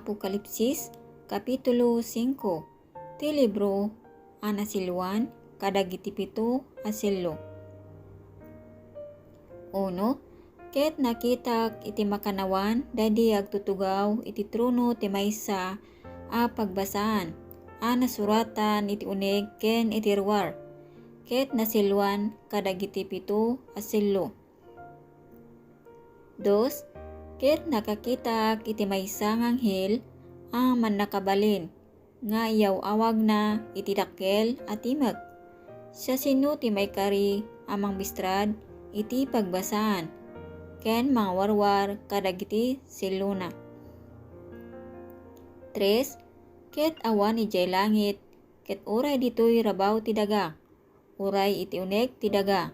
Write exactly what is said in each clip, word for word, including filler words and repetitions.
Apokalipsis, Kapitulo singko. Ti libro a naselloan kadagiti pito a sello. Uno, ket nakitak iti makannawan daydi agtutugaw iti trono ti maysa a pagbasaan a nasuratan iti uneg ken iti ruar, ket naselloan kadagiti pito a sello. Dos, ket nakakitaak iti maysa nga anghel a mannakabalin nga iyaw-awagna iti dakkel a timek. Siasino ti maikari a mangbistrad iti pagbasaan ken mangawarwar kadagiti sellona? Tres, ket awan idiay langit, ket uray ditoy rabaw ti daga, uray iti uneg ti daga,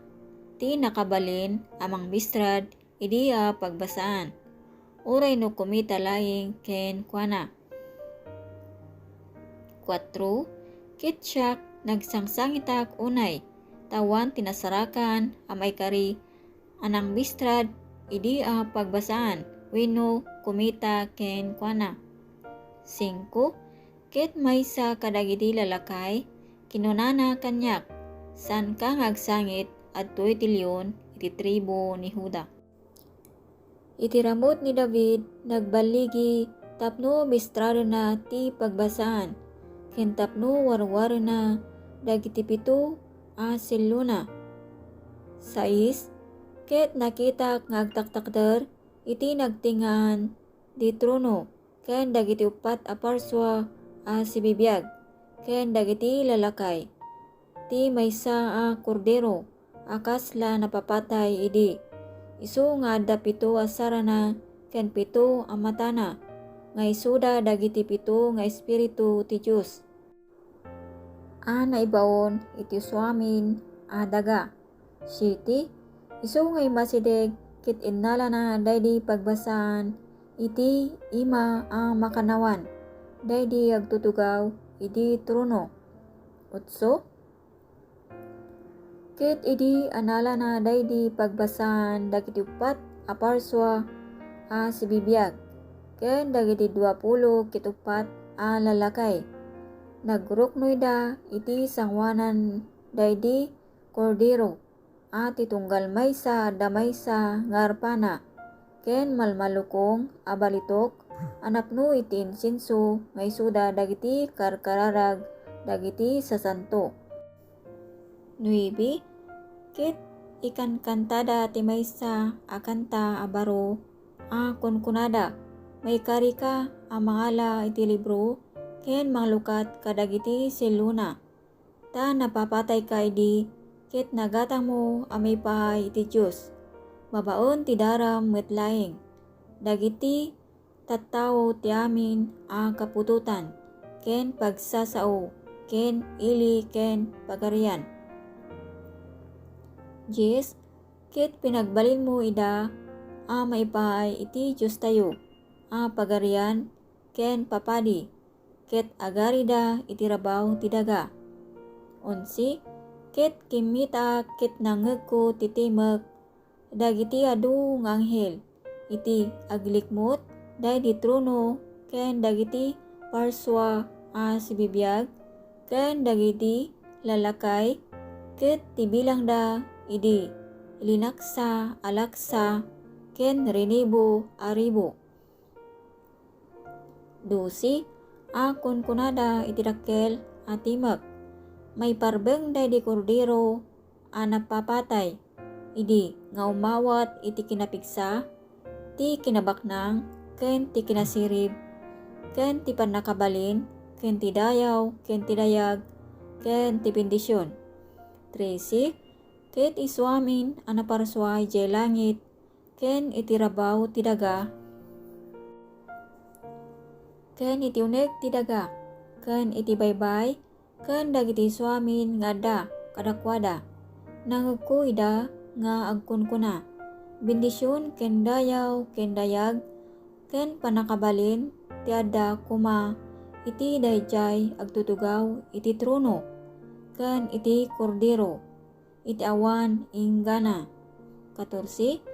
ti nakabalin a mangbistrad idi a pagbasaan, uray no kometa laeng kenkuana. Kuatro, ket siak, nagsangsangitak unay, ta awan ti nasarakan a maikari a nangbistrad idi a pagbasaan wenno kometa kenkuana. Singko, ket maysa kadagiti lalakay, kinunana kaniak, "Saanka nga agsangit, adtoy ti leon iti tribu ni Juda." Iti ramut ni David, nagballigi tapno bistradenna ti pagbasaan, ken tapno warwarena dagiti pito a sellona. Sais, ket nakitak nga agtaktakder iti nagtingaan ti trono, ken dagiti uppat a parsua a sibibiag, ken dagiti lalakay, ti maysa a kordero a kasla napapatay idi. Isu nga adda pito a sarana ken pito a matana, nga isuda dagiti pito nga espiritu ti Dios a naibaon iti suamin a daga. Siete, isu nga immasideg ket innalana daydi pagbasaan iti ima a makannawan, daydi agtutugaw iti trono. Otso, ket idi annalana daydi pagbasaan dagiti uppat a parsua a sibibiag, ken dagiti dua pulo ket uppat a lalakay, nagruknoyda iti sangoanan daydi Kordero a ti tunggal maysa adda maysa nga arpana, ken malmalukong a balitok a napno iti insenso nga isuda dagiti karkararag dagiti sasanto. Nuebe, ket ikankantada ti maysa a kanta a baro a kunkunada, "Maikarika a mangala iti libro ken manglukat kadagiti sellona, ta napapatayka idi, ket nagatangmo a maipaay iti Dios babaen ti daram met laeng, dagiti tattao ti amin a kaputotan, ken pagsasao, ken ili, ken pagarian." Dies, ket pinagbalinmo ida a maipaay iti Diostayo a pagarian ken papadi, ket agarida iti rabaw ti daga. Onse, ket kimmitaak ket nangngegko ti timek dagiti adu nga anghel iti aglikmut daydi trono ken dagiti parsua a sibibiag ken dagiti lalakay, ket ti bilangda idi linaksa a laksa ken rinibu a ribu. Dose a kunkunada iti dakkel a timek, maiparbeng daydi Kordero a napapatay idi nga umawat iti kinapigsa, ti kinabaknang, ken ti kinasirib, ken ti pannakabalin, ken ti dayaw, ken ti dayag, ken ti bendision. Trese, ket isuamin a naparsua idiay langit, ken iti rabaw ti daga, ken iti uneg ti daga, ken iti baybay, ken dagiti isuamin nga adda kadakuada. Nangngegko ida nga agkunkuna, "Bendision ken dayaw ken dayag ken pannakabalin ti adda koma iti daydiay agtutugaw iti trono, ken iti Kordero, iti awan inggana." Katorse,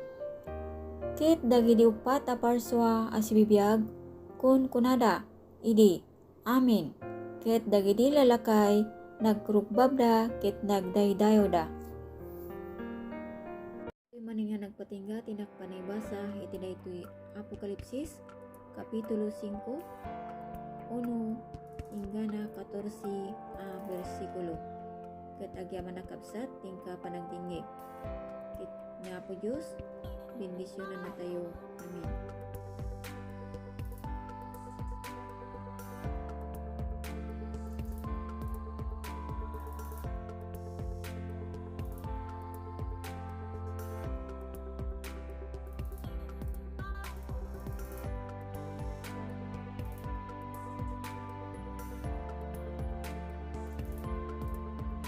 ket dagiti uppat a parsua a sibibiag, Kun kunada idi, "Amen." Ket dagidi lalakay, nagrugbabda ket nagdaydayawda. Manen nga nagpatingga ti nakpanaybasa iti daytoy Apokalipsis, Kapitulo singko, uno inggana katorse a bersikulo. Ket agyamanak, kabsat, ti inka panagdingngeg. Ket ni Apo Dios, bendisionannatayo. Amen.